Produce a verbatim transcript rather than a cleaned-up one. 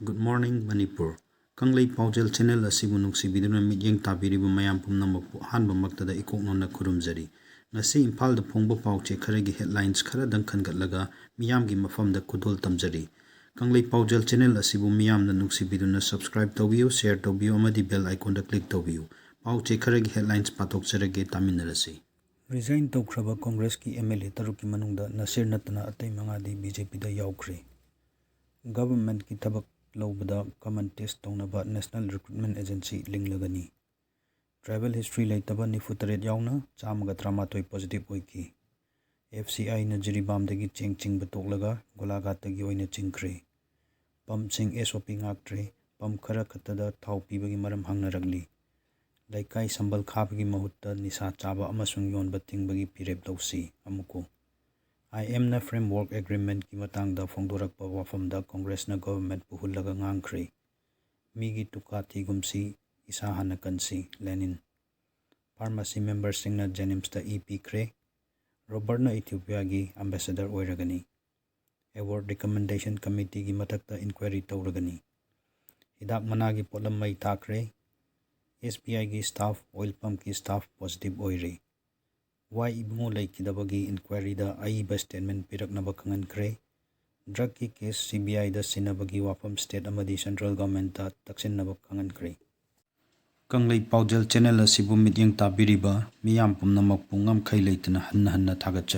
Good morning, Manipur. ꯀꯪꯂꯩ ꯄꯥꯎꯖꯦꯜ channel ꯑꯁꯤꯕꯨ ꯅꯨꯡꯁꯤꯕꯤꯗꯨꯅ ꯃꯤꯠꯌꯦꯡ ꯇꯥꯕꯤꯔꯤꯕ ꯃꯌꯥꯝ ꯄꯨꯝꯅꯃꯛꯄꯨ ꯑꯍꯥꯟꯕꯃꯛꯇꯗ ꯏꯀꯣꯛ ꯅꯣꯟꯅ ꯈꯨꯔꯨꯝꯖꯔꯤ꯫ ꯉꯁꯤ ꯏꯝꯐꯥꯜꯗ ꯐꯣꯡꯕ ꯄꯥꯎꯆꯦ ꯈꯔꯒꯤ headlines ꯈꯔꯗꯪ ꯈꯟꯒꯠꯂꯒ ꯃꯤꯌꯥꯝꯒꯤ ꯃꯐꯝꯗ ꯈꯨꯗꯣꯜ ꯇꯝꯖꯔꯤ꯫ ꯀꯪꯂꯩ ꯄꯥꯎꯖꯦꯜ ꯆꯦꯅꯦꯜ ꯑꯁꯤꯕꯨ ꯃꯤꯌꯥꯝꯅ ꯅꯨꯡꯁꯤꯕꯤꯗꯨꯅ subscribe ꯇꯧꯕꯤꯌꯨ, share ꯇꯧꯕꯤꯌꯨ ꯑꯃꯗꯤ bell icon-ꯗ click ꯇꯧꯕꯤꯌꯨ꯫ ꯄꯥꯎꯆꯦ ꯈꯔꯒꯤ headlines ꯄꯥꯊꯣꯛꯆꯔꯒꯦ, ꯇꯥꯃꯤꯟꯅꯔꯁꯤ꯫ Resign ꯇꯧꯈ꯭ꯔꯕ ꯀꯣꯡꯒ꯭ꯔꯦꯁꯀꯤ MLA ꯇꯔꯨꯛꯀꯤ ꯃꯅꯨꯡꯗ ꯅꯁꯤꯔ ꯅꯠꯇꯅ ꯑꯇꯩ ꯃꯉꯥꯗꯤ BJP-ꯗ ꯌꯥꯎꯈ꯭ꯔꯦ꯫ Government-ꯀꯤ ꯊꯕꯛ ꯂꯧꯕꯗ common test ꯇꯧꯅꯕ National Recruitment Agency ꯂꯤꯡꯂꯒꯅꯤ꯫ Travel history ꯂꯩꯇꯕ ꯅꯤꯐꯨ ꯇꯔꯦꯠ ꯌꯥꯎꯅ ꯆꯥꯝꯃꯒ ꯇꯔꯥꯃꯥꯊꯣꯏ positive ꯑꯣꯏꯈꯤ꯫ FCI-ꯅ ꯖꯤꯔꯤꯕꯥꯝꯗꯒꯤ ꯆꯦꯡ ꯆꯤꯡꯕ ꯇꯣꯛꯂꯒ ꯒꯣꯂꯥꯘꯥꯠꯇꯒꯤ ꯑꯣꯏꯅ ꯆꯤꯡꯈ꯭ꯔꯦ꯫ Pump-ꯁꯤꯡ SOP ꯉꯥꯛꯇ꯭ꯔꯦ꯫ Pump ꯈꯔ ꯈꯛꯇꯗ ꯊꯥꯎ ꯄꯤꯕꯒꯤ ꯃꯔꯝ ꯍꯪꯅꯔꯛꯂꯤ꯫ ꯂꯩꯀꯥꯏ ꯁꯝꯕꯜ ꯈꯥꯕꯒꯤ ꯃꯍꯨꯠꯇ ꯅꯤꯁꯥ ꯆꯥꯕ ꯑꯃꯁꯨꯡ ꯌꯣꯟꯕ ꯊꯤꯡꯕꯒꯤ ꯐꯤꯔꯦꯞ ꯂꯧꯁꯤ꯫ ꯑꯃꯨꯛꯀꯨ, IMF Framework Agreement-ꯀꯤ ꯃꯇꯥꯡꯗ ꯐꯣꯡꯗꯣꯔꯛꯄ ꯋꯥꯐꯝꯗ ꯀꯣꯡꯒ꯭ꯔꯦꯁꯅ government-ꯄꯨ ꯍꯨꯜꯂꯒ ꯉꯥꯡꯈ꯭ꯔꯦ꯫ ꯃꯤꯒꯤ ꯇꯨꯀꯥ ꯊꯤꯒꯨꯝꯁꯤ, ꯏꯁꯥ ꯍꯥꯟꯅ ꯀꯟꯁꯤ, ꯂꯦꯅꯤꯟ꯫ Pharmacy member-ꯁꯤꯡꯅ JNIMS-ꯇ ꯏ ꯄꯤꯈ꯭ꯔꯦ꯫ ꯔꯣꯕꯔꯠꯅ ꯏꯊꯤꯑꯣꯄꯤꯌꯥꯒꯤ ambassador ꯑꯣꯏꯔꯒꯅꯤ꯫ Award Recommendation Committee-ꯒꯤ ꯃꯊꯛꯇ inquiry ꯇꯧꯔꯒꯅꯤ꯫ ꯍꯤꯗꯥꯛ ꯃꯅꯥꯒꯤ ꯄꯣꯠꯂꯝ ꯃꯩ ꯊꯥꯈ꯭ꯔꯦ꯫ SBI-ꯒꯤ staff, oil pump-ꯀꯤ staff positive ꯑꯣꯏꯔꯦ꯫ ꯋꯥꯏ ꯏꯕꯨꯡꯉꯣ ꯂꯩꯈꯤꯗꯕꯒꯤ inquiry-ꯗ ꯑꯏꯕ statement ꯄꯤꯔꯛꯅꯕ ꯈꯪꯍꯟꯈ꯭ꯔꯦ꯫ Drug-ꯀꯤ case CBI-ꯗ ꯁꯤꯟꯅꯕꯒꯤ ꯋꯥꯐꯝ state ꯑꯃꯗꯤ central government-ꯇ ꯇꯛꯁꯤꯟꯅꯕ ꯈꯪꯍꯟꯈ꯭ꯔꯦ꯫ ꯀꯪꯂꯩ ꯄꯥꯎꯖꯦꯜ ꯆꯦꯅꯦꯜ ꯑꯁꯤꯕꯨ ꯃꯤꯠꯌꯦꯡ ꯇꯥꯕꯤꯔꯤꯕ ꯃꯤꯌꯥꯝ ꯄꯨꯝꯅꯃꯛꯄꯨ ꯉꯝꯈꯩ ꯂꯩꯇꯅ ꯍꯟꯅ ꯍꯟꯅ ꯊꯥꯒꯠꯆꯔꯤ꯫